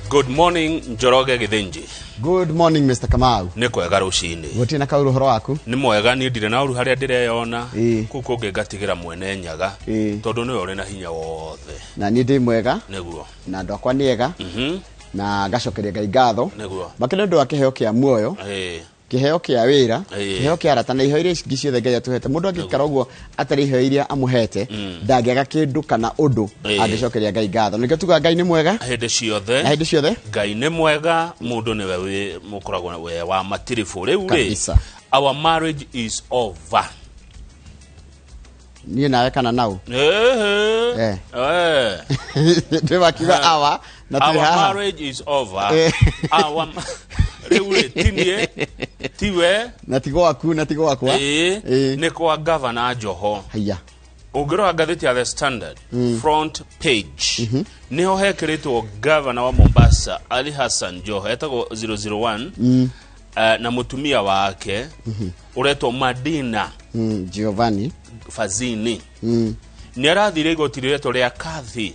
Good morning, Njoroge Githinji. Good morning, Mr. Kamau. Nĩ kwega rũcinĩ. Gũtirĩ na kaũru, ũhoro waku? Nĩ mwega, niĩ ndirĩ na ũru harĩa ndĩreyona. Ĩĩ. Kũu kũngĩ ngatigĩra mwene Nyaga. Ĩĩ. Tondũ nĩwe ũrĩ na hinya wothe. Na niĩ ndĩ mwega. Nĩguo. Na andũ akwa nĩ ega. Na ngacokeria Ngai ngatho. Nĩguo. Makĩria nĩ ũndũ wa kĩheo kĩa muoyo. Kĩheo kĩa wĩra. Kĩheo kĩa arata na iheo iria ingĩ ciothe Ngai atũhete. Mũndũ angĩikara ũguo atarĩ iheo iria amũhete, ndangĩaga kĩndũ kana ũndũ angĩcokeria Ngai ngatho. Nĩkĩo tugaga Ngai nĩ mwega. Hĩndĩ ciothe. Na hĩndĩ ciothe. Ngai nĩ mwega, mũndũ nĩwe wĩ mũkoragwo we wa matiribũ. Rĩu rĩ, Kabisa. our marriage is over. Niĩ nawe kana nau? Ehe. Eh. Ndĩ wakiuga awa na tũrĩ Our haha. marriage is over. Rĩu rĩ, ti niĩ, tiwe. Na ti gwaku na ti gwakwa. Ĩĩ, Ĩĩ. nĩ kwa Gavana Joho. Haiya. Ũngĩrora ngathĩti ya The Standard front page, nĩho hekĩrĩtwo gavana wa Mombasa Ali Hassan Joho, etagwo 001, na mũtumia wake ũretwo Madina Giovanni Fazini. Nĩ arathire igoti rĩretwo rĩa Kathi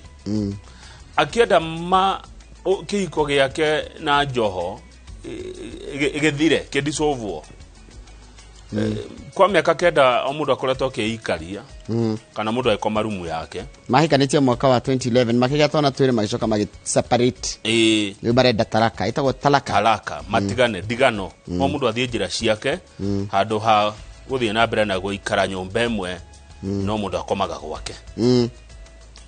akĩenda ma kĩhiko gĩake na Joho gĩthire, kĩdissolvwo. Kwa mĩaka 9 o mũndũ akoretwo akĩikaria kana mũndũ agĩkoma rumu yake. Mahikanĩtie mwaka wa 2011, makĩgĩa twana twĩrĩ, magĩcoka magĩ separate. Rĩu marenda taraka, ĩtagwo talaka. Talaka, matigane, ndigano, o mũndũ athiĩ njĩra ciake handũ ha gũthiĩ na mbere na gũikara nyũmba ĩmwe no mũndũ akomaga gwake.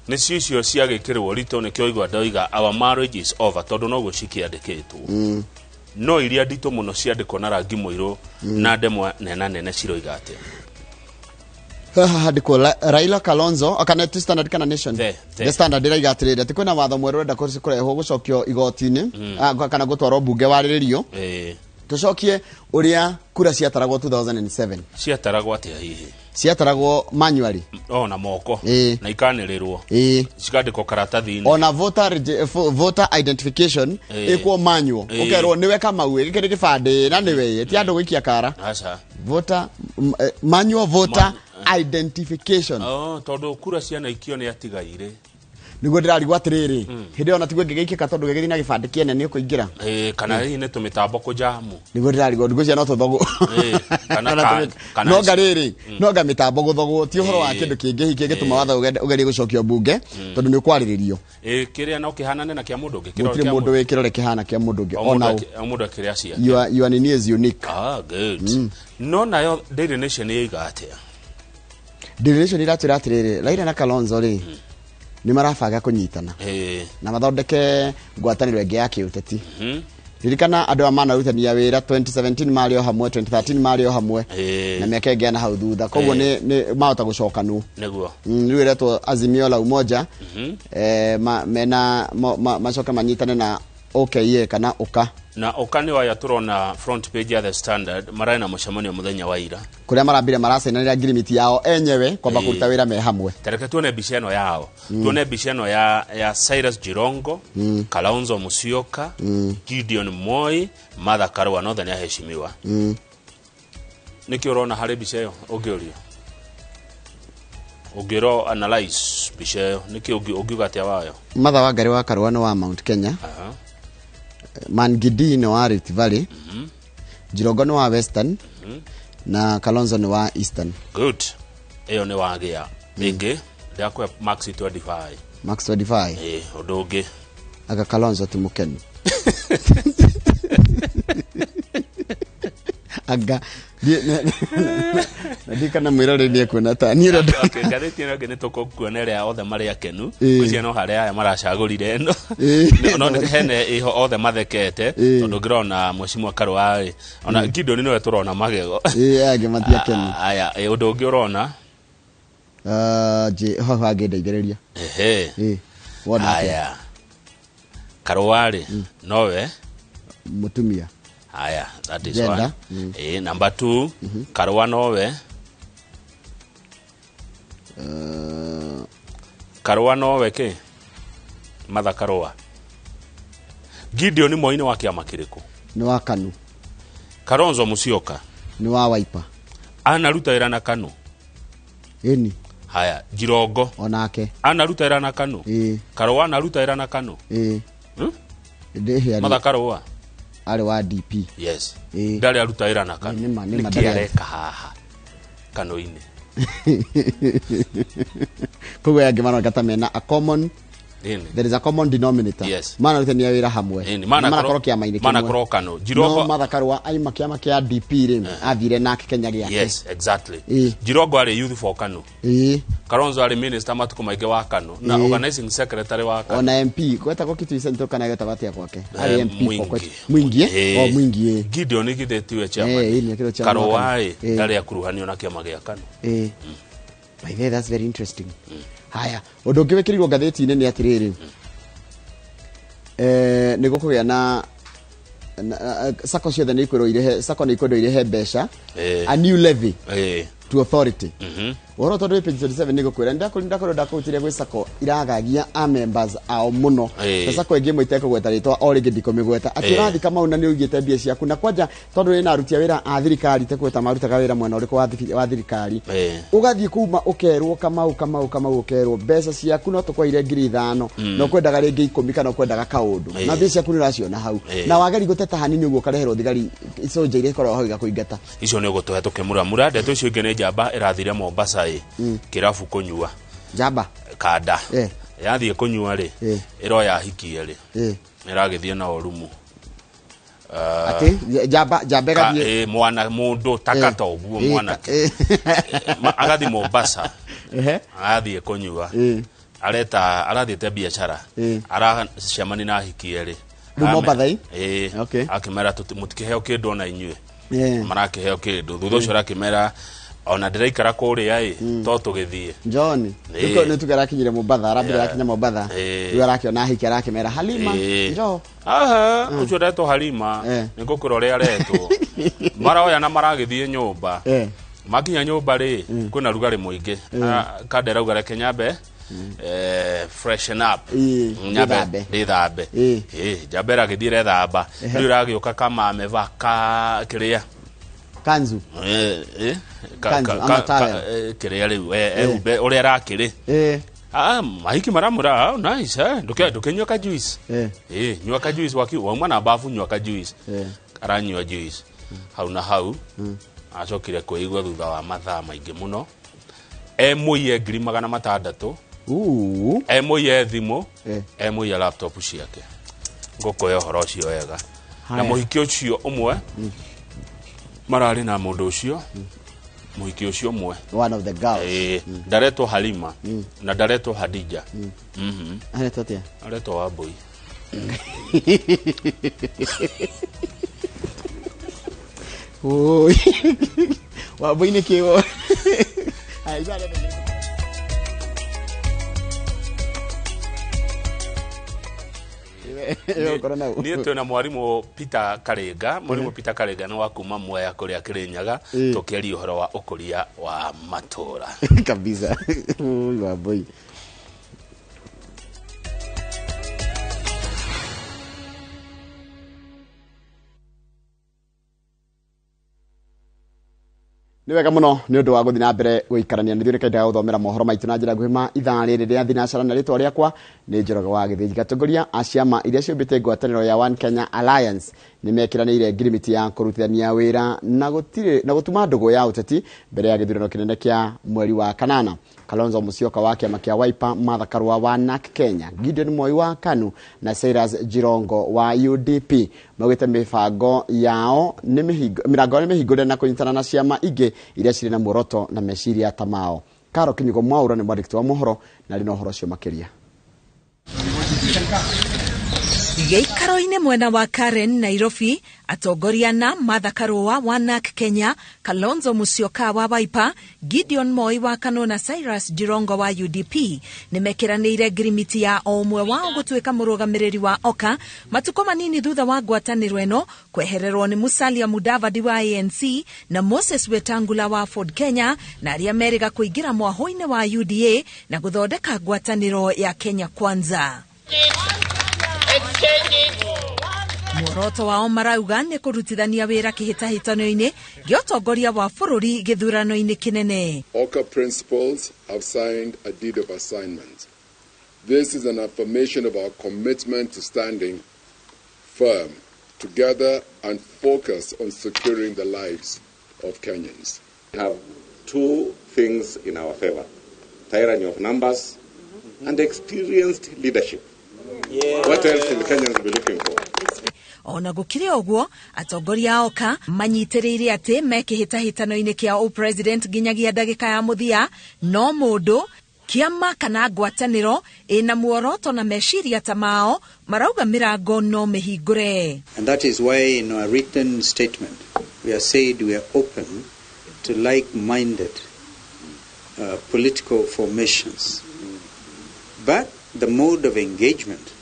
Nĩcio icio ciagĩkĩrwo ritũ, nĩkĩo igua ndoiga our marriage is over, tondũ noguo cikĩandĩkĩtwo. No iria nditũ mũno ciandĩkwo na rangi mũirũ na ndemwa nena nene ciroiga atĩa? Haha handĩkwo Raila, Kalonzo, kana ti Standard kana Nation? The. The Standard ĩraiga atĩrĩrĩ, atĩ kwĩna watho mwerũ ũrenda kũrehwo, gũcokio igoti-inĩ, kana gũtwarwo mbunge warĩrĩrio, tũcokie ũrĩa kura ciataragwo 2007. Ciataragwo atĩa hihi? Ciataragwo manually. O na moko? Ĩĩ. Na ikanĩrĩrwo? Ĩĩ. Cikandĩkwo karatathi-inĩ. Ona voter identification ĩkwo manual. Ũkerwo nĩwe Kamau, gĩkĩ nĩ gĩbandĩ na nĩwe, ti andũ gũikia kara. Aca. Voter manual voter identification. Oh, tondũ kura cianaikio nĩ atigaire. Nĩguo ndĩrarigwo atĩrĩrĩ, hĩndĩ ĩyo na tiguo ĩngĩgĩikĩka, tondũ gĩgĩthiĩ na gĩbandĩ kĩene nĩ ũkũingĩra. Ĩĩ, kana hihi nĩ tũmĩtambo kũjamu. Nĩguo ndĩrarigwo, ndiguo no tũthogwo. Ĩĩ, kana No nga rĩrĩ, no nga mĩtambo gũthogwo ti ũhoro wa Ĩĩ. kĩndũ kĩngĩ hihi kĩngĩtũma watho ũgerie gũcokio mbunge, tondũ nĩ ũkwarĩrĩrio. Ĩĩ, kĩrĩa no kĩhanane na kĩa mũndũ ũngĩ, kĩrore Gũtirĩ kĩa mũndũ wĩ kĩrore kĩhana kĩa mũndũ ũngĩ. O mũndũ Ona o mũndũ akĩrĩa ciake. Your nini is unique. Ah, good. No nayo Daily Nation yoiga atĩa? Daily Nation iratwĩra atĩrĩrĩ, Raila na Kalonzo rĩ, nĩ marabanga kũnyitana na mathondeke ngwatanĩro ĩngĩ ya kĩũteti. Ririkana andũ aya manarutania wĩra 2017 marĩ o hamwe, 2013 marĩ o hamwe, na mĩaka ĩngĩ ya na hau thutha, koguo nĩ mahota gũcokanwo. Rĩu ĩretwo Azimio la Umoja. Mena macoke manyitane na OKA kana UKA. Na ũka nĩ waya tũrona front page ya The Standard, mararĩ na mũcemanio mũthenya wa ira. Kũrĩa marambire maracainanĩra ngirimiti yao enyewe kwamba kũruta wĩra me hamwe. Tareke tuone mbica ĩno yao, tuone mbica ĩno ya Cyrus Jirongo, Kalonzo Musyoka, Gideon Moi, Martha Karua, nothe nĩ aheshimiwa. Nĩkĩ ũrona harĩ mbica ĩyo? Ũngĩũrio, ũngĩrwo analyze mbica ĩyo, nĩkĩ ũngiuga atĩa wayo? Martha Wangari wa Karũa nĩ wa Mount Kenya. Mangidi nĩ wa Rift Valley, Jirongo nĩ wa Western na Kalonzo nĩ wa Eastern. Good, ĩyo nĩ wagĩa ĩngĩ, ndakũhe max 25. Max 25. Ĩĩ, ũndũ ũngĩ? Aga Kalonzo ti mũkenu, anga ndikana mwĩrore nĩ ekuona ta niĩ ũrĩa. Okay, ngathĩti ĩno ĩngĩ nĩ tũkũkuona ĩrĩa othe marĩ akenu. Ngwĩciria no harĩa aya maracagũrire ĩno. No nĩ hena ĩho othe mathekete, tondũ ngĩrona Mheshimiwa Karũa rĩ, ona Gideon nĩwe tũrona magego. Ĩĩ, angĩ matiakenu. Aya, ũndũ ũngĩ ũrona? Ah, hau hangĩ ndeithĩrĩria. Ehe. Ĩĩ, wona atĩa? Aya, Karũa rĩ, nowe Mũtumia. Aya, that is Gender. one. Number two, Karũa nowe. Karũa nowe kĩ Martha Karũa. Gideon Moi nĩ wa kĩama kĩrĩkũ? Nĩ wa Kanu. Kalonzo Musyoka? Nĩ wa Wiper. Anaruta wĩra na Kanu? Ĩni. Haya, Jirongo? Onake. Anaruta wĩra na Kanu? Ĩĩ. Karũa anaruta wĩra na Kanu? Ĩĩ. Hmm? Ndĩhĩ Martha Karua arĩ wa DP. Yes. Ĩĩ. Ndarĩ aruta wĩra na KANU. Nĩ ma, nĩ ma, nĩkĩ ndarĩ areka haha KANU-inĩ? Koguo aya angĩ maroneka ta mena a common Ĩni. there is a common denominator. Yes. Manarutania wĩra hamwe. Ĩni, Na manakorwo kĩama-inĩ kĩmwe. manakorwo KANU. Jirongo No Martha Karua aima kĩama kĩa DP rĩ, athire nake Kenya gĩake. Yes, exactly. Ĩĩ. Jirongo arĩ youth for KANU. Ĩĩ. Kalonzo arĩ minister matukũ maingĩ wa KANU na Ĩĩ. organizing secretary wa KANU. Ona MP gwetagwo Kitui Central kana gwetagwo atĩa gwake? Arĩ Eh, MP for Mwingi. Kwet- Mwingi eh? Ĩĩ. O Mwingi ĩĩ. Gideon githĩ tiwe chairman. Eh, ĩĩ, nĩ akĩrwo chairman wa Karua KANU. ĩ Ĩĩ. ndarĩ akuruhanio na kĩama gĩa KANU. Ĩĩ. By the way, that's very interesting. Haya, ũndũ ũngĩ wĩkĩrirwo ngathĩti-inĩ nĩ atĩrĩrĩ, nĩ gũkũgĩa na sacco ciothe nĩ ikwĩrwo irĩhe, sacco nĩ ikwendwo irĩhe mbeca, Ĩĩ. a new levy Ĩĩ. to authority. Ũhoro tondũ wĩ page 27 nĩ gũkwĩra ndakorwo ndakũrutire gwĩ sacco iragagia a members ao mũno. Ĩĩ. Na sacco ĩngĩ ĩmwe itekũgweta rĩtwa o rĩngĩ ndikũmĩgweta atĩ Ĩĩ. ũrathiĩ Kamau na nĩ ũigĩte mbia ciaku na kwanja tondũ wĩna aruti a wĩra a thirikari itekũgweta marutaga wĩra mwena ũrĩkũ wa thirikari. Ĩĩ. Ũgathiĩ kuma ũkerwo Kamau Kamau Kamau ũkerwo mbeca ciaku no tũkwaire 5,000 na ũkwendaga rĩngĩ 10 kana ũkwendaga kaũndũ. Ĩĩ. Na mbia ciaku nĩ ũraciona hau. Ĩĩ. Na wageri gũteta hanini ũguo ũkareherwo thigari iconja iria ikoragwo hau igakũingata. Icio nĩ ũgũtũhe tũkĩmuramura. Ndeto icio ingĩ nĩ njamba ĩrathire Mombasa ĩ kĩrabu kũnyua. Njamba? Kanda. Eh. Yathiĩ kũnyua rĩ, Eh. ĩroya hiki rĩ. Eh. Ĩragĩthiĩ na ũrumu. Atĩ njamba njamba ĩgathiĩ Ĩ, mwana mũndũ takata ũguo Eh, mwanake. eh. Agathiĩ Mombasa. Ehe. Agathiĩ kũnyua. Eh. Areta arathiĩte biacara. Eh. Aracemania na hiki erĩ. Rĩu Mombatha ĩ? Ĩ. Okay. Akĩmera mũtikĩheo kĩndũ ona inyuĩ. Eh. Marakĩheo kĩndũ. Thutha ũcio arakĩmera ona ndĩraikara kũrĩa ĩ to tũgĩthiĩ. John, Ĩĩ. nĩ tuge arakinyire Mombatha, arambire Yeah. arakinya Mombatha. Ĩĩ. Rĩu arakĩona hiki arakĩmera Halima, Ĩĩ. njoo. Aha, ũcio aretwo Halima, Eh. nĩ ngũkwĩra ũrĩa aretwo. Maroya na maragĩthiĩ nyũmba. Eh. Makinya nyũmba rĩ, kwĩna rugarĩ mũingĩ. Kanda ĩrauga reke nyambe freshen up. Ĩĩ, Nyambe ndĩthambe. ndĩthambe. Ĩĩ. Ĩĩ, njamba ĩragĩthiĩ ĩrethamba. Rĩu ĩragĩũka kama amevaa ka kĩrĩa. Kanzu. Kanzu, ama towel. Kĩrĩa rĩu, ehumbe ũrĩa arakĩrĩ. Eh. Ah, mahiki maramura, oh, nice, eh. Ndũkĩnyua ka juice. Eh. Eh, nyua ka juice waki, wauma na bafu nyua ka juice. Eh. Aranyua juice. Hau na hau, acokire kwĩigua thutha wa mathaa maingĩ mũno. Emũiye 600,000. Uu. Emũiye thimũ, Eh. emũiye laptop ciake. Ngũkũhe ũhoro ũcio wega. Na Haya. mũhiki ũcio ũmwe, mararĩ na mũndũ ũcio, mũhiki ũcio ũmwe. One of the girls. Eh, ndaretwo Halima na ndaretwo Hadija. Aretwo atĩa? Aretwo Wambui. Oi. Wambui nĩ kĩ? Haya, ithaa rĩothe. Niĩ twĩna mwarimũ Peter Karinga. Mwarimũ Peter Karinga nĩ wa kuma Mwea kũrĩa Kĩrĩnyaga, tũkĩaria ũhoro wa ũkũria wa matũra. Kabisa. Oi, Wambui. Nĩ wega mũno nĩ ũndũ wa gũthiĩ na mbere gũikarania nĩ ithuĩ nĩkaendaga gũthomera mohoro maitũ na njĩra nguhĩ ma ithaa rĩrĩ rĩa thinacara na rĩtwa rĩakwa nĩ Njoroge wa Gĩthĩnji. Atongoria a ciama iria ciũmbĩte ngwatanĩro ya One Kenya Alliance nĩ mekĩranĩire ngirimiti ya kũrutithania wĩra na gũtirĩ na gũtuma ndũgũ ya ũteti mbere ya gĩthurano kĩnene kĩa mweri wa kanana. Kalonzo Musyoka wa kĩama kĩa Wiper, Martha Karua wa NARC Kenya, Gideon Moi wa KANU na Cyrus Jirongo wa UDP maugĩte mĩbango yao nĩ mĩrango yao nĩ mĩhingũre na kũnyitana na ciama ingĩ iria cirĩ na muoroto na meciria ta mao. Karo Kinyugo Mwaura nĩ mwandĩki wa mohoro na arĩ na ũhoro ũcio makĩria. Gĩikaro-inĩ mwena wa Karen Nairobi, atongoria na Martha Karua wa NARC Kenya, Kalonzo Musyoka wa Wiper, Gideon Moi wa KANU na Cyrus Jirongo wa UDP nĩmekĩranĩire ngirimiti ya o ũmwe wao gũtuĩka mũrũgamĩrĩri wa OKA matukũ manini thutha wa ngwatanĩro ĩno kwehererwo nĩ Musalia Mudavadi wa ANC na Moses Wetangula wa Ford Kenya na arĩa merĩga kũingĩra mwahũ-inĩ wa UDA na gũthondeka ngwatanĩro ya Kenya Kwanza. Muoroto wao marauga nĩ kũrutithania wĩra kĩhĩtahĩtano-inĩ gĩa ũtongoria wa bũrũri gĩthurano-inĩ kĩnene. OKA principals have signed a deed of assignment. This is an affirmation of our commitment to standing firm, together and focused on securing the lives of Kenyans. We have two things in our favor: tyranny of numbers and experienced leadership. Yeah. What else will Kenyans be looking for? Ona gukire uguo atongoria oka manyitiriire ati mekihitahitano-ini kia o president nginyagia ndagika ya muthia no mundu kiama kana ngwataniro ina muoroto na meciria ta mao marauga mirango no mihingure. And that is why in our written statement we have said we are open to like-minded political formations, but the mode of engagement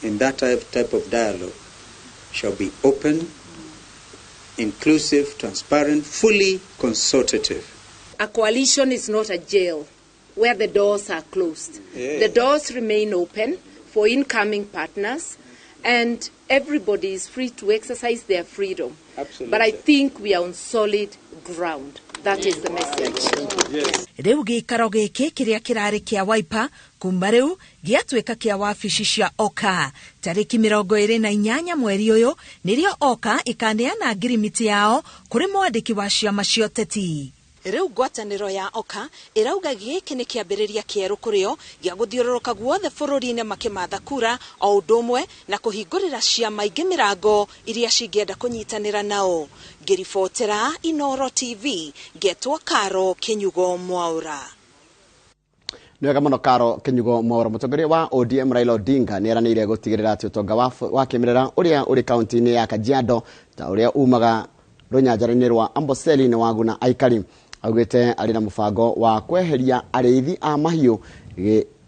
in that type of dialogue shall be open, inclusive, transparent, fully consultative. A coalition is not a jail where the doors are closed. Yeah. The doors remain open for incoming partners, and everybody is free to exercise their freedom. Absolutely. But I think we are on solid ground. That is the message. Yes. Riu giikaro giki kiria kirari kia Wiper kuma riu giatuika kia wabici cia Oka tariki 28 mweri uyu nirio Oka ikaneana ngirimiti yao kuri mwandiki wa ciama cia ũteti. Riu ngwatanĩro ya Oka ĩrauga gĩkĩ nĩ kĩambĩrĩria kĩerũ kũrĩo gĩa gũthiũrũrũka guothe bũrũri-inĩ makĩmatha kura o ũndũ ũmwe na kũhingũrĩra ciama ingĩ mĩrango iria cingĩenda kũnyitanĩra nao. Ngĩribotera Inoro TV ngetwo Karo Kinyugo Mwaura. Nĩ wega mũno Karo Kinyugo Mwaura. Mũtongoria wa ODM Raila Odinga nĩ eranĩire gũtigĩrĩra atĩ ũtonga wa kĩmerera ũrĩa ũrĩ kaunti-inĩ ya Kajiado ta ũrĩa umaga rũnyanjara-inĩ rwa Amboseli nĩ waguna aikari. Augite arĩ na mũbango wa kweheria arĩithi a mahiũ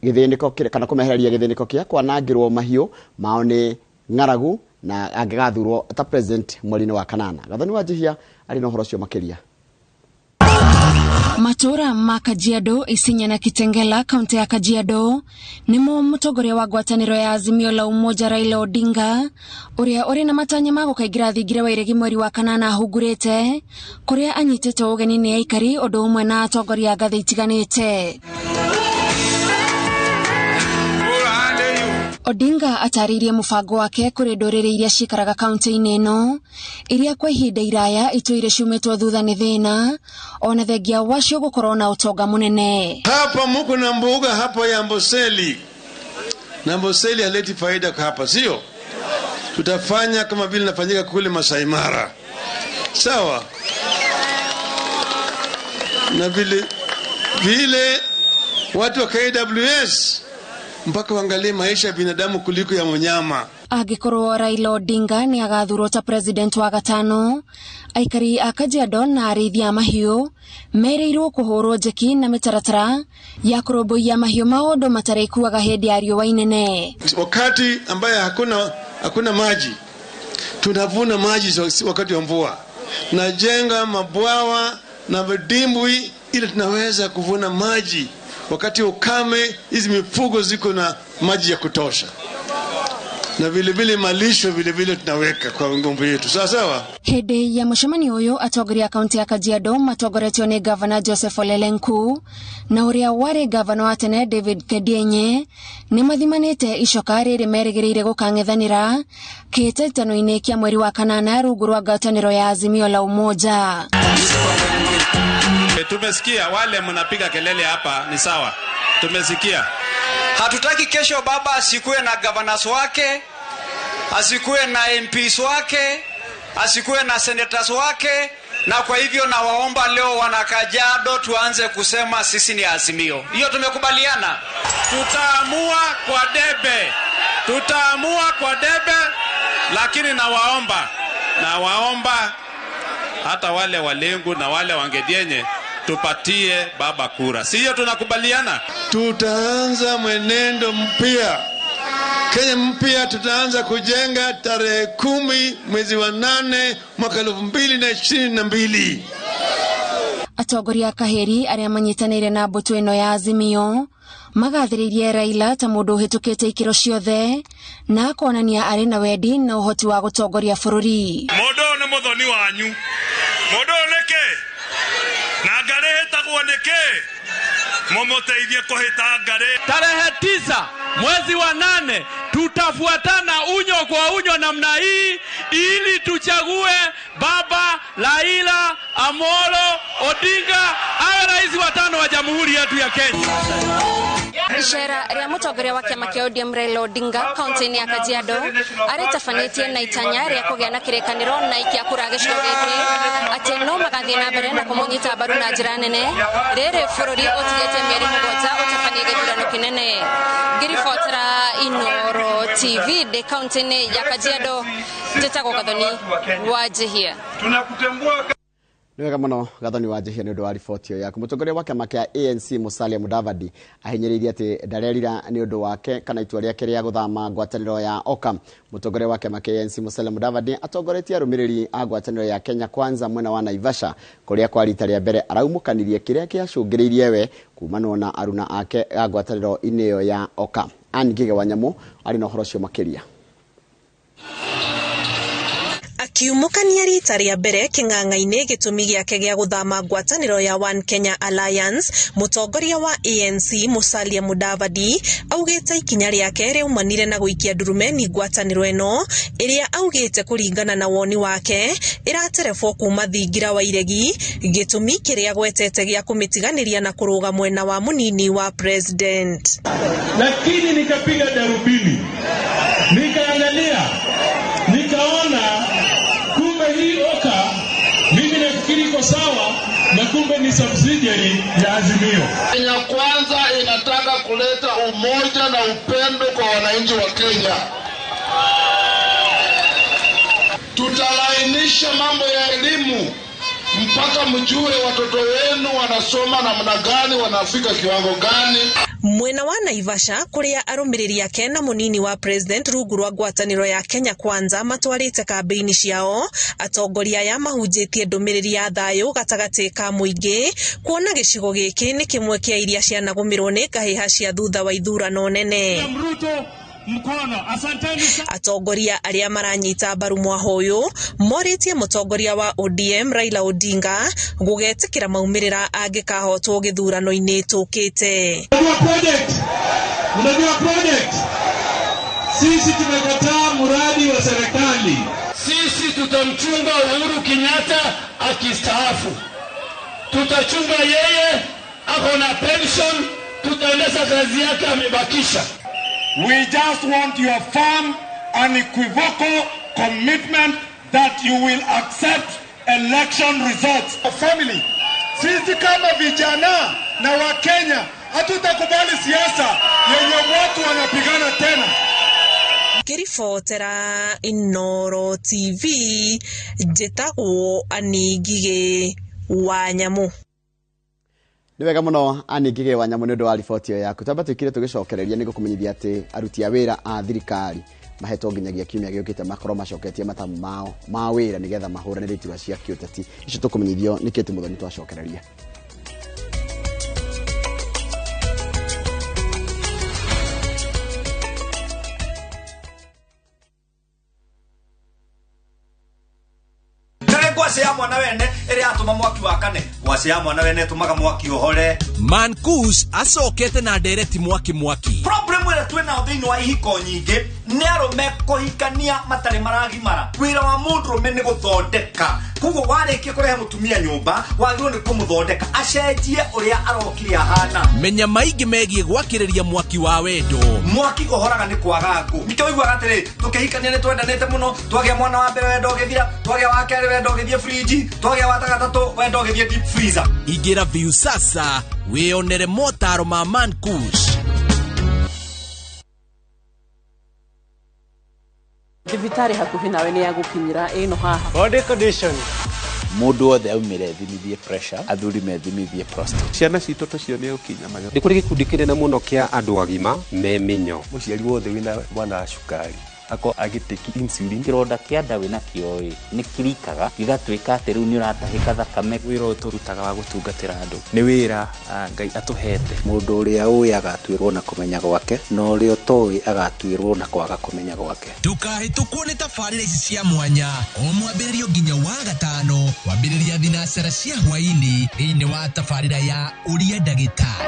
gĩthĩnĩko kana kũmehereria gĩthĩnĩko kĩa kwanangĩrwo mahiũ mao nĩ ng'aragu na angĩgathurwo ta president mweri-inĩ wa kanana. Gathoni wa Njihia arĩ na ũhoro ũcio makĩria. Matura ma Kajiado, Isinya na Kitengela, kaunti ya Kajiado nimo mutongoria wa ngwatanĩro ya Azimio la Umoja Raila Odinga uria uri na matanya ma gũkaingĩra thingira wa iregi mweri wa kanana ahungurĩte kuria anyitĩtwo ũgeni nĩ aikari ũndũ ũmwe na atongoria ngathĩ itiganĩte. Odinga atarĩirie mũbango wake kũrĩ ndũrĩrĩ iria cikaraga kaunti-inĩ ĩno iria kwa ihinda iraya itũire ciumĩtwo thutha nĩ thĩna ona thengia wacio gũkorwo na ũtonga mũnene. Hapa muko na mbuga hapa ya Amboseli, na Amboseli haleti faida hapa, sio? Tutafanya kama vile nafanyika kule Masai Mara, sawa? Na vile vile watu wa KWS mpaka waangalie maisha ya binadamu kuliko ya mnyama. Angĩkorwo Raila Odinga nĩ agathurwo ta president wa gatano, aikari a Kajiado na arĩithi a mahiũ merĩirwo kũhũrwo njeki na mĩtaratara ya kũrũmbũiya mahiũ mao ũndũ matarĩkuaga hĩndĩ ya riũa inene. Wakati ambaye hakuna maji, tunavuna maji wakati wa mvua, najenga mabwawa na vidimbwi ili tunaweza kuvuna maji wakati ukame. Hizi mifugo ziko na maji ya kutosha, na vile vile malisho vile vile tunaweka kwa ngombe yetu, sawa sawa. Hĩndĩ ya mũcemanio ũyũ atongoria kaunti ya Kajiado matongoretio nĩ Governor Joseph Ole Lenku na ũrĩa warĩ governor wa tene David Kedienye nĩ mathimanĩte icoka rĩrĩ merĩgĩrĩire gũkang'ethanĩra kĩhĩtahĩtano-inĩ kĩa mweri wa kanana rungu rwa ngwatanĩro ya Azimio la Umoja. Tumesikia wale mnapiga kelele hapa, ni sawa, tumesikia. Hatutaki kesho baba asikuwe na governors wake, asikuwe na MPs wake, asikuwe na senators wake. Na kwa hivyo nawaomba leo wana Kajiado tuanze kusema sisi ni Azimio. Hiyo tumekubaliana. Tutaamua kwa debe. Tutaamua kwa debe, lakini nawaomba hata wale walengu na wale wangedienye tupatie baba kura. Sio tunakubaliana? Tutaanza mwenendo mpya. Kenya mpya tutaanza kujenga tarehe 10 mwezi wa 8 mwaka 2022. Atongoria kaheri arĩa manyitanĩire na mbũtũ ĩno ya Azimio magathĩrĩirie Raila ta mũndũ ũhĩtũkĩte ikĩro ciothe na akonania arĩ na wendi na ũhoti wa gũtongoria bũrũri. Mũndũ ũyũ nĩ mũthoni wanyu. Mũndũ ũyũ nĩkĩ? Na ngarĩ hĩtagwo nĩkĩ? Mumuteithie kũhĩta ngarĩ. Tarehe 9 mwezi wa 8 Tutafuatana unyo kwa unyo namna hii ili tuchague Baba Raila Amolo Odinga awe rais wa tano wa jamhuri yetu ya Kenya. Icera rĩa mũtongoria wa kĩama kĩa ODM Raila Odinga kaunti-inĩ ya Kajiado arĩtabanĩtie na itanya rĩa kũgĩa na kĩrĩkanĩro na ikia kura gĩcigo gĩkĩ atĩ no magathiĩ na mbere na kũmũnyita mbaru na njĩra nene rĩrĩ bũrũri ũtigĩte mĩeri 7 ũtabanie gĩthurano kĩnene. Ngĩribotera Inooro TV ndĩ kaunti-inĩ ya Kajiado, njĩtagwo Gathoni wa Njihia. Nĩ wega mũno Gathoni wa Njihia nĩ ũndũ wa riboti ĩyo yaku. Mũtongoria wa kĩama kĩa ANC Musalia Mudavadi ahinyĩrĩirie atĩ ndarerira nĩ ũndũ wake kana itua rĩake rĩa gũthama ngwatanĩro ya OKA. Mũtongoria wa kĩama kĩa ANC Musalia Mudavadi atongoretie arũmĩrĩri a ngwatanĩro ya Kenya Kwanza mwena wa Naivasha kũrĩa kwa rita rĩa mbere araumũkanirie kĩrĩa kĩacũngĩrĩirie we kumanwo na aruna ake a ngwatanĩro-inĩ ĩyo ya OKA. Ann Ngige wa Nyamũ arĩ na ũhoro ũcio makĩria. Akiumũkania rita rĩa mbere kĩng'ang'a-inĩ gĩtũmi gĩake gĩa gũthama ngwatanĩro ya One Kenya Alliance, mũtongoria wa ANC Musalia Mudavadi augĩte ikinya rĩake rĩaumanire na gũikia ndurumeni ngwatanĩro ĩno ĩrĩa augĩte kũringana na woni wake ĩraterebwo kuma thingira wa iregi, gĩtũmi kĩrĩa gwetete gĩa kũmĩtiganĩria na kũrũga mwena wa mũnini wa president. Lakini nikapiga darubini nikaangalia nikaona kumbe hii OKA mimi nafikiri iko sawa na kumbe ni subsidiary ya Azimio. Kenya Kwanza inataka kuleta umoja na upendo kwa wananchi wa Kenya. Tutalainisha mambo ya elimu mpaka mjue watoto wenu wanasoma namna gani, wanafika kiwango gani. Mwena wa Naivasha kuria arumiriri ake na munini wa president rungu rwa ngwatanĩro ya Kenya Kwanza matwarĩte kambĩini ciao, atongoria aya mahunjĩtie ndũmĩrĩri ya thayũ gatagatĩ ka mũingĩ kuona gĩcigo gĩkĩ nĩ kĩmwe kĩa iria cianagũmĩrwo nĩ ngahĩha cia thutha wa ithurano nene. Mkono. Asanteni. Atongoria arĩa maranyita mbaru mwaho ũyũ morĩtie mũtongoria wa ODM Raila Odinga gũgetĩkĩra maumĩrĩra angĩkahotwo gĩthurano-inĩ tũkĩte. Unajua project? Sisi tumekataa mradi wa serikali. Sisi tutamchunga Uhuru Kenyatta akistaafu. Tutachunga yeye, ako na pension, tutaendesha kazi yake amebakisha. We just want your firm, unequivocal commitment that you will accept election results. Family, sisi kama vijana na Wakenya hatutakubali siasa yenye watu wanapigana tena. Ngĩribotera Inooro TV njĩtagwo Ann Ngige wa Nyamũ. Nĩ wega mũno Ann Ngige wa Nyamũ nĩ ũndũ wa riboti ĩyo yaku. Twamba tũikire tũgĩcokereria nĩ gũkũmenyithia atĩ aruti a wĩra a thirikari mahetwo nginyagia kiumia gĩũkĩte makorwo macoketie matamu mao ma wĩra nĩgetha mahũranĩre iturwa cia kĩũteti. Icio tũkũmenyithio nĩ Kate Muthoni twacokereria. Ngwacĩ ya mwana wene ĩrĩa yatũma mwaki wakane, ngwacĩ ya mwana wene ĩtũmaga mwaki ũhore. Mankush acokete na ndereti mwaki mwaki. Problem ĩrĩa twĩnayo thĩinĩ wa ihiko nyingĩ nĩ arũme kũhikania matarĩ maragimara. Wĩra wa mũndũrũme nĩ gũthondeka, koguo warĩkia kũrehe mũtumia nyũmba wagĩrĩirwo nĩ kũmũthondeka acenjie ũrĩa arokire ahana. Menya maingĩ megiĩ gwakĩrĩria mwaki wa wendo. Mwaki ũhoraga nĩ kwaga ngũ. Nĩkĩo ũiguaga atĩrĩ, tũkĩhikania nĩ twendanĩte mũno, twagĩa mwana wa mbere wendo ũgĩthira, twagĩa wa kerĩ wendo ũgĩthiĩ friji, twagĩa wa gatatũ wendo ũgĩthiĩ deep freezer. Ingĩra Viusasa wĩonere motaro ma Mankush. Thibitarĩ hakuhĩ nawe nĩ ya gũkinyĩra ĩno haha. Body condition. Mũndũ wothe aumire ethimithie pressure, athuri methimithie prostate. Ciana citũ tũcionie gũkinya magego. Nĩ kũrĩ gĩkundi kĩnene mũno kĩa andũ agima me mĩnyo. Mũciari wothe wĩna mwana wa cukari ako agĩtĩki insulin. Kĩronda kĩa nda wĩna kĩo ĩ nĩ kirikaga gĩgatuĩka atĩ rĩu nĩ ũratahĩka thakame. Wĩra ũyũ tũrutaga wa gũtungatĩra andũ nĩ wĩra Ngai atũhete. Mũndũ ũrĩa ũĩ agatuĩrwo na kũmenya gwake, na ũrĩa ũtoĩ agatuĩrwo na kwaga kũmenya gwake. Ndũkahĩtũkwo nĩ tabarĩra ici cia mwanya o mwambĩrĩrio nginya wa gatano kwambĩrĩria thinacara cia hwaĩ-inĩ thĩinĩ wa tabarĩra ya Ũria Ndagĩtarĩ.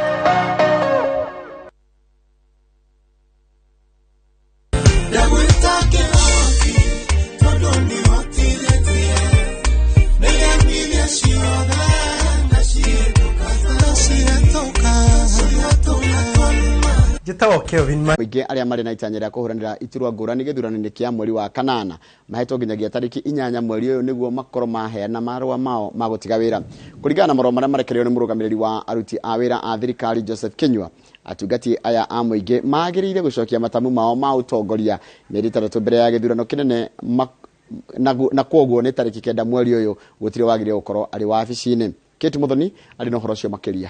Njĩtagwo Kelvin. Mũingĩ arĩa marĩ na itanya rĩa kũhũranĩra iturwa ngũrani gĩthurano-inĩ kĩa mweri wa kanana mahetwo nginyagia tarĩki 8 mweri ũyũ nĩguo makorwo maheana marũa mao ma gũtiga wĩra. Kũringana na marũa marĩa marekereirio nĩ mũrũgamĩrĩri wa aruti a wĩra a thirikari Joseph Kinyua, atungati aya a mũingĩ magĩrĩire gũcokia matamu mao ma ũtongoria mĩeri 6 mbere ya gĩthurano kĩnene, na kwoguo nĩ tarĩki 9 mweri ũyũ gũtirĩ wagĩrĩire gũkorwo arĩ wabici-inĩ. Kate Muthoni arĩ na ũhoro ũcio makĩria.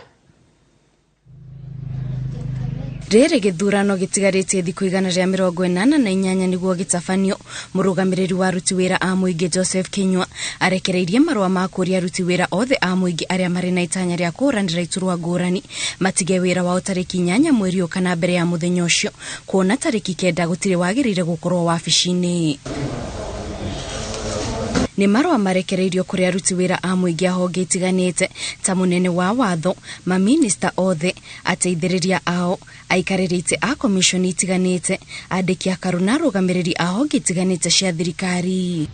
Rĩrĩ gĩthurano gĩtigarĩtie thikũ 188 nĩguo gĩtabanio. Mũrũgamĩrĩri wa aruti wĩra a mũingĩ Joseph Kinyua arekereirie marũa ma kũũria aruti wĩra othe a mũingĩ arĩa marĩ na itanya rĩa kũhũranĩra iturwa ngũrani matige wĩra wao tarĩki 8 mweri ũyũ kana mbere ya mũthenya ũcio, kuona tarĩki 9 gũtirĩ wagĩrĩire gũkorwo wabici-inĩ. Nĩ marũa marekereirio kũrĩ aruti wĩra a mũingĩ a honge itiganĩte ta mũnene wa watho, maminista othe, ateithĩrĩria ao, aikarĩri itĩ a komishoni itiganĩte, andĩki a karu na arũgamĩrĩri a honge itiganĩte cia thirikari.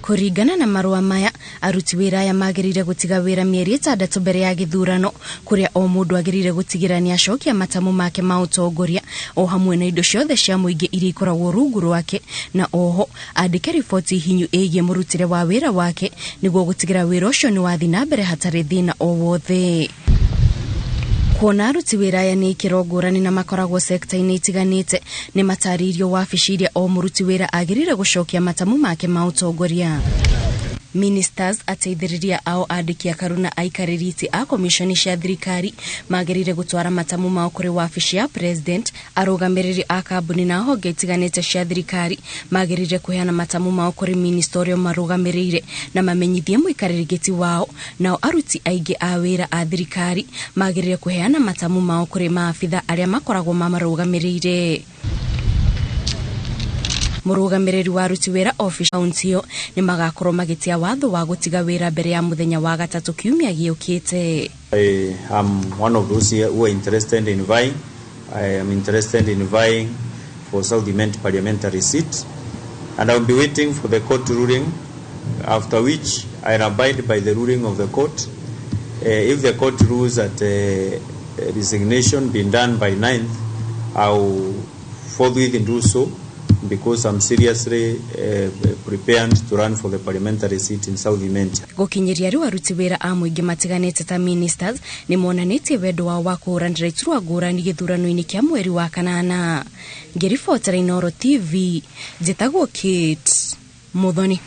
Kũringana na marũa maya, aruti wĩra aya magĩrĩire gũtiga wĩra mĩeri 6 mbere ya gĩthurano, kũrĩa o mũndũ agĩrĩire gũtigĩra nĩ acokia matamu make ma ũtongoria o hamwe na indo ciothe cia mũingĩ iria ikoragwo rungu rwake, na oho andĩke riboti hinyu ĩgiĩ mũrutĩre wa wĩra wake nĩguo gũtigĩra wĩra ũcio nĩ wathiĩ na mbere hatarĩ thĩna o wothe. Kuona aruti wĩra aya nĩ ikĩro ngũrani na makoragwo sekta-inĩ itiganĩte, nĩ matarĩirio wabici iria o mũruti wĩra agĩrĩire gũcokia matamu make ma ũtongoria. Ministers, ateithĩrĩria ao, andĩki a karu na aikarĩri itĩ a komishoni cia thirikari magĩrĩire gũtwara matamu mao kũrĩ wabici ya president. Arũgamĩrĩri a kambuni na honge itiganĩte cia thirikari magĩrĩire kũheana matamu mao kũrĩ minista ũrĩa marũgamĩrĩire na mamenyithie mũikarĩri gĩtĩ wao. Nao aruti aingĩ a wĩra a thirikari magĩrĩire kũheana matamu mao kũrĩ maabitha arĩa makoragwo mamarũgamĩrĩire. Mũrũgamĩrĩri wa aruti wĩra office kaunti ĩyo nĩ magakorwo magĩtia watho wa gũtiga wĩra mbere ya mũthenya wa gatatũ kiumia gĩũkĩte. I am one of those here who are interested in vying. I am interested in vying for South Imenti parliamentary seat, and I will be waiting for the court ruling, after which I abide by the ruling of the court. If the court rules that resignation been done by 9th, I will forthwith do so, because I'm seriously prepared to run for the parliamentary seat in South Imenti. Gũkinyĩria rĩu aruti wĩra a mũingĩ matiganĩte ta ministers nĩ monanĩtie wendo wao wa kũhũranĩra iturwa ngũrani gĩthurano-inĩ kĩa mweri wa kanana. Ngĩribotera Inooro TV, njĩtagwo Kate Muthoni.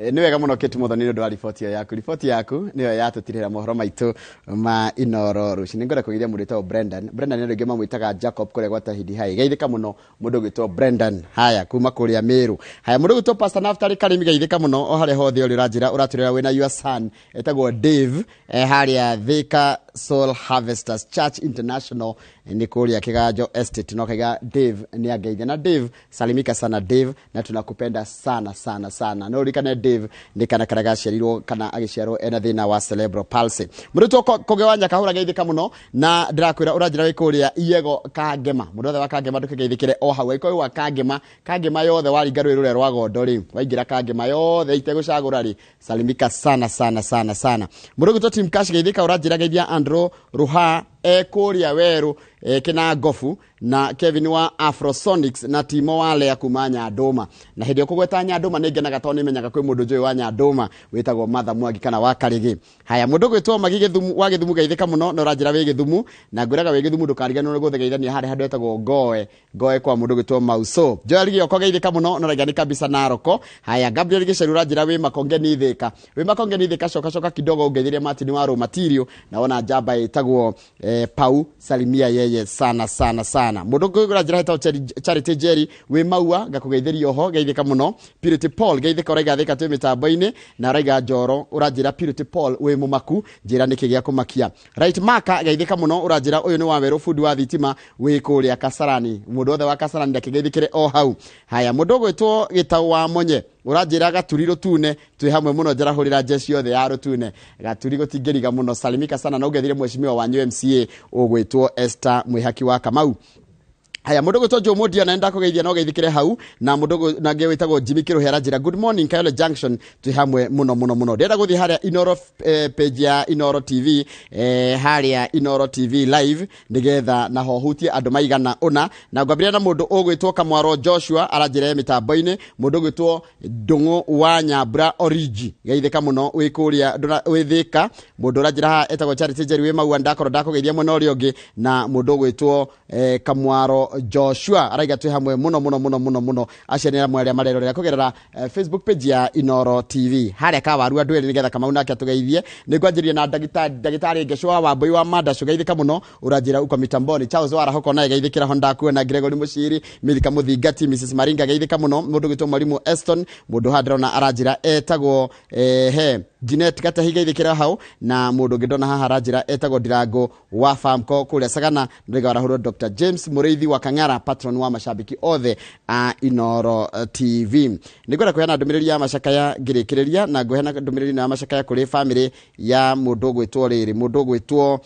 Nĩ wega mũno Kate Muthoni nĩ ũndũ wa riboti ĩyo yaku. Riboti yaku nĩyo yatũtirĩra mohoro maitũ ma Inooro rũcinĩ. Nĩngwenda kũgeithia mũndũ wĩtagwo Brendan. Brendan nĩ andũ aingĩ mamwĩtaga Jacob kũrĩa gwa Tahidi High. Geithĩka mũno mũndũ ũgwĩtwo Brendan haya kuma kũrĩa Meru. Haya, mũndũ ũgwĩtwo Pastor Naftali Karimi, geithĩka mũno o harĩa hothe ũrĩ ũranjĩra ũratũrĩra wĩna your son etagwo Dave, harĩa Thika Soul Harvesters Church International nĩ kũrĩa Kiganjo Estate. No kaiga Dave nĩ angeithia. Na Dave, salimika sana Dave, na tunakupenda sana sana sana. No ũririkane Dave nĩ kana karĩa gaciarirwo kana agĩciarwo ena thĩna wa cerebral palsy. Mũndũ Kũgĩ wa Nyakahũra, geithĩka mũno na ndĩrakwĩra ũranjĩra wĩ kũrĩa Iego Kangema. Mũndũ wothe wa Kangema ndũkĩgeithĩkĩre o hau. Angĩkorwo wĩ wa Kangema, Kangema yothe waringa rũĩ rũrĩa rwa Gondo rĩ, waingĩra Kangema yothe itegũcagũra rĩ, salimika sana sana sana sana. Mũndũ ũgwĩtwo Tim Cash, geithĩka, ũranjĩra geithia Andrew Ruha kũrĩa Werũ, kina Ngobu na Kevin wa Afrosonics na Timo wa Lea kuma Nyandũma. Na hĩndĩ ĩyo kũgweta Nyandũma nĩ ngenaga tondũ nĩ menyaga kwĩ mũndũ njũĩ wa Nyandũma wĩtagwo Martha Mwangi kana wa Karĩgĩ. Haya, mũndũ ũgwĩtwo Magi Gĩthumu wa Gĩthumu, geithĩka mũno na ũranjĩra wĩ Gĩthumu, na ngwĩraga wĩ Gĩthumu ndũkariganĩrwo nĩ gũthegeithania harĩa handũ hetagwo Ngoe, Ngoe kwa mũndũ ũgwĩtwo Mauso. Joel Gĩoko, geithĩka mũno na ũraiga nĩ kabisa Naroko. Haya, Gabriel Gĩceru ũranjĩra wĩ Makongeni Thĩka. Wĩ Makongeni Thĩka, coka coka kidogo ũngeithĩrie Martin wa Raw Material, na wona njamba ĩtagwo Pau, salimia yeye sana sana sana. Mũndũ ũngĩ ũranjĩra hetagwo Charity Jerry wĩ Maua, ngakũgeithĩria oho, geithĩka mũno. Purity Paul, geithĩka, ũraiga Thĩka twĩ mĩtambo-inĩ, na ũraiga Njoro, ũranjĩra Purity Paul wĩ mũmaku, njĩra nĩkĩ gĩa kũmakia. Right Maka, geithĩka mũno, ũranjĩra ũyũ nĩ wa werũ bundi wa thitima wĩ kũrĩa Kasarani. Mũndũ wothe wa Kasarani ndakĩgeithĩkĩre o hau. Haya, mũndũ ũgwĩtwo Gĩtaũ wa Monye, ũranjĩra Gaturi Rũtune twĩ hamwe mũno, njarahũrĩra jeshi yothe ya Rũtune. Gaturi gũtingĩriga mũno, salimika sana na ũngethire mheshimiwa wanyu MCA ũgwĩtwo Esther Mwĩhaki wa Kamau. Haya mundu gwitwo Joe Mudia na ndakugeithia no geithikire hau na mundu nangĩ wĩtagwo Jimmy Kiruhe aranjĩra good morning Kayole Junction twi hamwe muno muno muno. Ndĩrenda gũthiĩ harĩa Inoro page ya Inoro TV, harĩa Inoro TV live nĩgetha naho hutie andũ maigana ũna, na ngwambĩrĩria na mũndũ ũgwĩtwo Kamwaro Joshua aranjĩra e mĩtambo-inĩ, mũndũ ũgwĩtwo Ndũng'ũ wa Nyambura Origi geithĩka mũno wĩ kũrĩa wĩ Thĩka, mũndũ ũranjĩra haha etagwo Charity Njeri wĩ Maua ndakorwo ndakũgeithia mwena ũrĩa ũngĩ, na mũndũ ũgwĩtwo Kamwaro Joshua araiga twĩ hamwe muno muno muno muno muno. Acio nĩ amwe arĩa marerorera kũgerera Facebook page ya Inoro TV. Harĩa kawaru andũ erĩ nĩgetha Kamau nake atũgeithie. Nĩ ngwanjĩrĩria na ndagĩtarĩ Ngecũ wa Wambui wa Mandacũ geithĩka mũno ũranjĩra uko mitamboni. Charles Warahoko naye geithĩkĩra ho ndakuona. Gregory Muciri, Milika Muthingati, Mrs Maringa geithĩka mũno. Mũndũ ũgwĩtwo Mwalimu Eston, mũndũ haha ndĩrona aranjĩra etagwo he Jeanette Gatahi geithĩkĩra hau, na mũndũ ũngĩ ndona haha aranjĩra etagwo Ndirango wa Famco kũrĩa Sagana. Ndĩraiga warahũrwo Dr James Mũrĩithi wa Kang'ara, patron wa mashabiki othe a Inoro TV. Nĩngwenda kũheana ndũmĩrĩri ya macakaya ngĩrĩkĩrĩria, na ngũheana ndũmĩrĩri ya macakaya kũrĩ family ya mũndũ ũgwĩtwo rĩrĩ, mũndũ ũgwĩtwo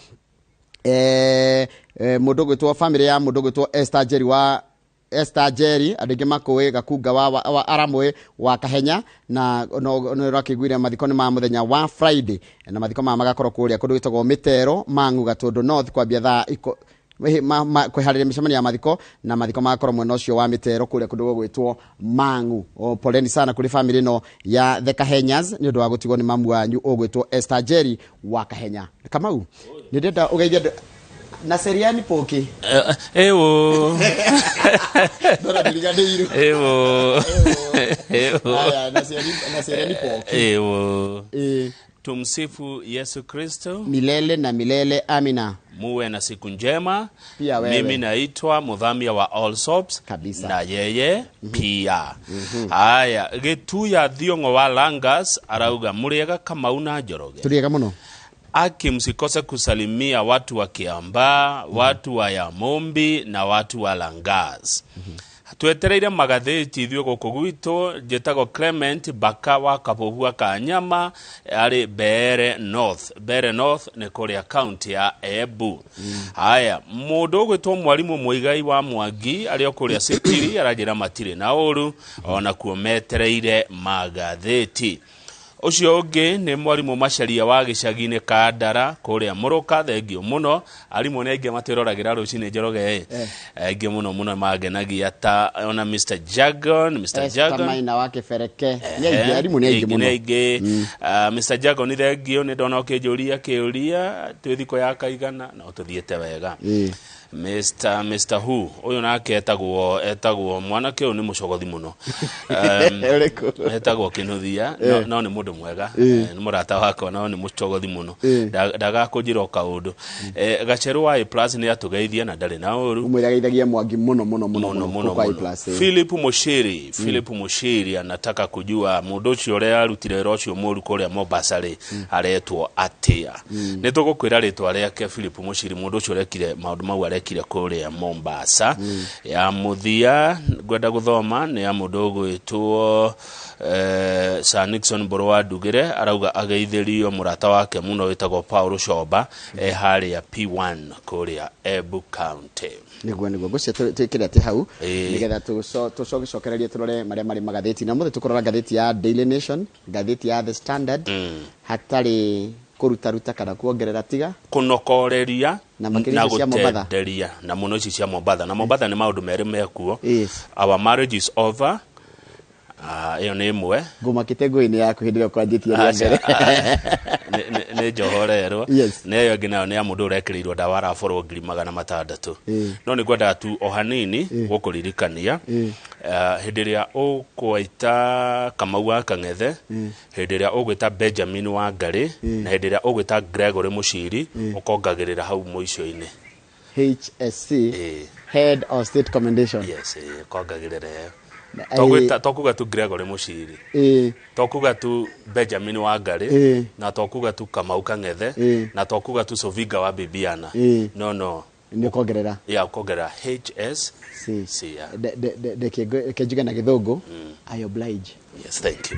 mũndũ ũgwĩtwo family ya mũndũ ũgwĩtwo Esther Njeri wa Esther Njeri, andũ aingĩ makũĩ Gakunga wa Aramwe wa Kahenya, na no ũrakĩiguire mathiko nĩ ma mũthenya wa Friday, na mathiko maya magakorwo kũrĩa kũndũ gwĩtagwo Mĩtero Mang'u Gatũndũ North kwambia thaa kwĩharĩria mĩcemanio ya mathiko, na mathiko magakorwo mwena ũcio wa Mĩtero kũrĩa kũndũ gũgwĩtwo Mang'u. O poleni sana kũrĩ family ĩno ya The Kahenyas nĩ ũndũ wa gũtigwo nĩ mamu wanyu ũgwĩtwo Esther Njeri wa Kahenya. Kamau, nĩ ndĩrenda ũgeithie na Seriani Poki. Ewo. Ndona ndiriganĩirwo. Ewo. Ewo. Aya, na Seriani Poki. Ewo. Tumsifu Yesu Kristo milele na milele, amina. Muwe na siku njema. Pia wewe. Mimi naitwa Mudhamia wa All Soaps kabisa, na yeye pia. Haya, Gĩtuya Thiong'o wa Langas arauga mũrĩega Kamau na Njoroge. Tũrĩega mũno. Aki msikose kusalimia watu wa Kiambaa, watu wa Yamombi na watu wa Langas. Twetereire magathĩti ithuĩ gũkũ gwitũ. Njĩtagwo Clement Baka wa Kabũhua ka Nyama arĩ Mbeere North. Mbeere North nĩ kũrĩa county ya Embu. Haya, mũndũ ũgwĩtwo Mwalimu Mũigai wa Mwangi arĩ o kũrĩa Sitiri aranjĩra matirĩ na ũru onakuo metereire magathĩti. Ũcio ũngĩ nĩ mwarimũ Macharia wa gĩcagi-inĩ Kandara kũrĩa Mũrũka, thengio mũno. Arimũ nĩ aingĩ matwĩroragĩra rũcinĩ Njoroge, aingĩ mũno mũno mangenagia ta ona Mr Jagon, Mr Jagon Maina wa Kĩbereke. Nĩ aingĩ, arimũ nĩ aingĩ mũno. Nĩ aingĩ. Mr Jagon nĩ thengio, nĩ ndona ũkĩnjũria kĩũria twĩ thikũ ya kaigana no tũthiĩte wega. Mr Who ũyũ nake etagwo mwanake ũyũ nĩ mũcogothi mũno. Etagwo Kĩnuthia, no nĩ mũndũ mwega, nĩ mũrata wakwa, no nĩ mũcogothi mũno. Ndagakũnjĩra o kaũndũ. Gacerũ wa A plus nĩ atũgeithia na ndarĩ na ũru. Ũmwĩre ageithagia Mwangi mũno mũno mũno mũno kwa A mũno. plus. Philip Mushiri, Philip Mushiri anataka kujua mũndũ ũcio ũrĩa arutire wĩra ũcio mũru kũrĩa Mombasa rĩ aretwo atĩa. Nĩ tũgũkwĩra rĩtwa rĩake Philip Mushiri, mũndũ ũcio ũrekire maũndũ mau arekire kũrĩa Mombasa. Ya mũthia ngwenda gũthoma nĩ ya mũndũ ũgwĩtwo Sir Nixon Mbũrũ wa Ndugĩre, arauga ageithĩrio mũrata wake mũno wĩtagwo Paul Coba harĩa P1 kũrĩa Embu County. Nĩguo ngũcia twĩkĩre atĩ hau nĩgetha tũcokererie tũrore marĩa marĩ magathĩti. Na ũmũthĩ tũkũrora ngathĩti ya Daily Nation, ngathĩti ya The Standard, hatarĩ kũrutaruta kana kuongerera tiga kũnokoreria na makĩria icio cia Mombatha. Gũtenderia na mũno ici cia Mombatha. Na Mombatha nĩ maũndũ merĩ mekuo. Our marriage is over. Ĩyo nĩ ĩmwe. Ngũmakĩte ngũĩ-inĩ yaku hĩndĩ ĩrĩa ũkwanjĩtie rĩa mbere. Nĩ njohorerwo. Nĩ ĩyo ĩngĩ nayo nĩ ya mũndũ ũrekĩrĩirwo ndawa araborwo 600,000. No nĩ ngwendaga tu o hanini gũkũririkania hĩndĩ ĩrĩa ũgwĩta Kamau wa Kang'ethe, hĩndĩ ĩrĩa ũgwĩta Benjamin wa Ngarĩ, na hĩndĩ ĩrĩa ũgwĩta Gregory Muciri, ũkongagĩrĩra hau mũico-inĩ. HSC, Head of State Commendation. Yes, ũkongagĩrĩra ĩyo. Tokuga tu Gregory Muciri, tokuga tu Benjamin wa Ngarĩ, na tokuga tu Kamau Kang'ethe, na tokuga tu Sovinga wa Bibiana. No Nĩ ũkongerera. Ya ũkongerera HSC. Reke njuge na gĩthũngũ, I oblige. Yes, thank you.